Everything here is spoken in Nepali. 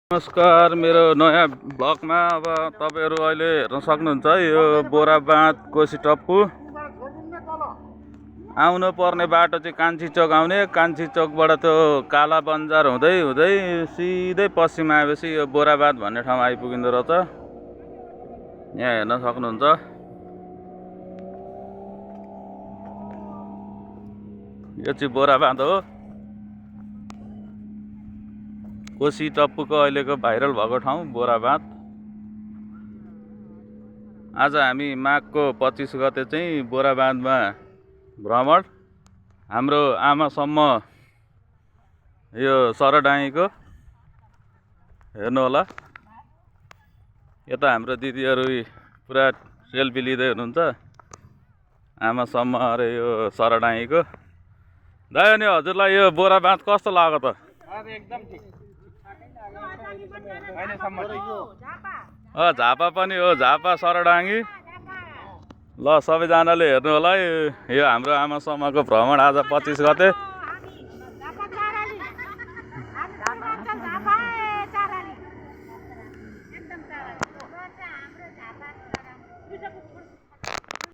नमस्कार, मेरो नयाँ ब्लगमा अब तपाईहरु अहिले हेर्न सक्नुहुन्छ। यो बोरा बाँध कोसी टप्पु आउनु पर्ने बाटो चाहिँ कान्छी चोक आउने, कान्छी चोकबाट त्यो काला बन्जार हुँदै हुँदै सिधै पश्चिम आएपछि यो बोरा बाँध भन्ने ठाउँ आइपुगिँदो रहेछ। यहाँ हेर्न सक्नुहुन्छ। यो चाहिँ बोरा बाँध हो, कोसी टप्पुको अहिलेको भाइरल भएको ठाउँ बोरा बाँध। आज हामी माघको 25 गते चाहिँ बोरा बाँधमा भ्रमण। हाम्रो आमासम्म यो सरडाँगीको हेर्नु होला। यता हाम्रो दिदीहरू पुरा सेल्फी लिँदै हुनुहुन्छ। आमासम्म अरे यो सरडाँगीको। दाइ, अनि हजुरलाई यो बोरा बाँध कस्तो लाग्यो त? एकदम ठीक। झापा पनि हो, झापा सरडाँगी। ल सबैजनाले हेर्नु होला। यो हाम्रो आमासम्मको भ्रमण आज 25 गते।